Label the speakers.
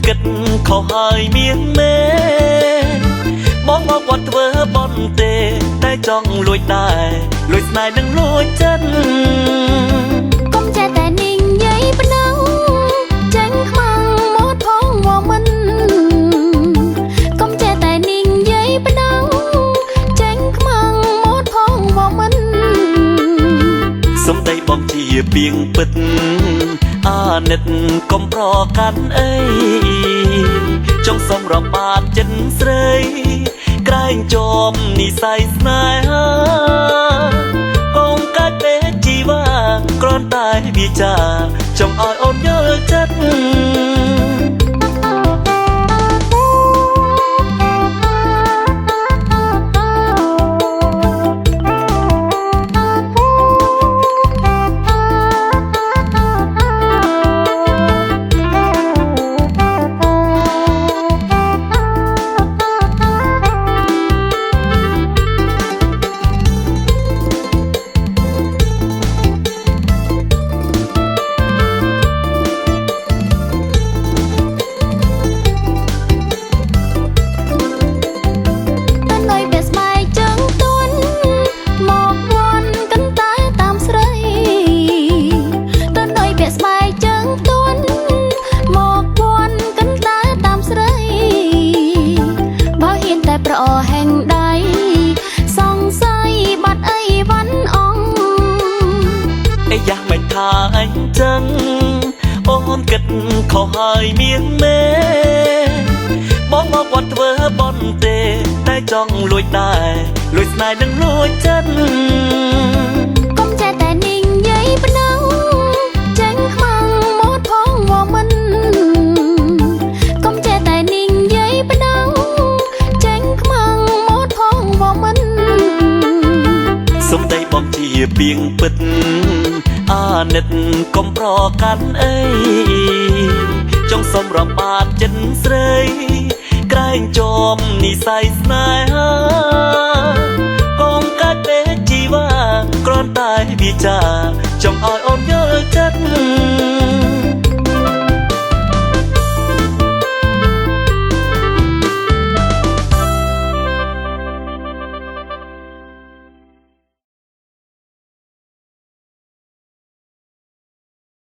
Speaker 1: គិតខុសហើយមានមេបងមកវត្តធ្វើបន់ទេតែចង់លួចដែរលួចស្នេហ៍នឹងលួចចិត្ត
Speaker 2: កុំចេះតែនិយាយប៉ុណ្ណឹងចេញខ្មាំងមាត់ផងវមិនកុំចេះតែនិយាយប៉ុណ្ណឹងចេញខ្មាំងមាត់ផងវមិន
Speaker 1: សំដីបងជាពីងពិតអាណិតកុំប្រកាន់អីចង់សុំរបាតចិនស្រីក្រែងជាប់និស័យស្នេហាកងកាច់ពេកជីវ៉ាគ្រាន់តែវាចាចង់ឲ្យអូនយល់ចិត្ត
Speaker 2: តែនុយពេលស្បែកជើងទន់មកវន់កិនតែតាមស្រីតែនុយពេលស្បែកជើងទន់មកវន់កិនតែតាមស្រីបើហ៊ានតែប្រហែងដៃសង្ស័យបាត់អីវ៉ាន់អង
Speaker 1: អីយ៉ាមិនថាអញចឹងអូនគិតខុសហើយមានមេបងមកវត្តធ្វើបន់ទេតែចង់លួចដែរលួចស្នេហ៍នឹងលួចចិត្ត
Speaker 2: កុំចេះតែនិយាយប៉ុណ្ណឹងចេញខ្មាំងមាត់ផងវមិនកុំចេះតែនិយាយប៉ុណ្ណឹងចេញខ្មាំងមាត់ផងវមិន
Speaker 1: សំដីបងជាពីងពិតអាណិតកុំប្រកាន់អីចង់សុំរបាតចិនស្រីក្រែងជាប់និស័យស្នេហាកងកាច់ពេកជីវ៉ាគ្រាន់តែវាចាចង់ឲ្យអូនយល់ចិត្ត។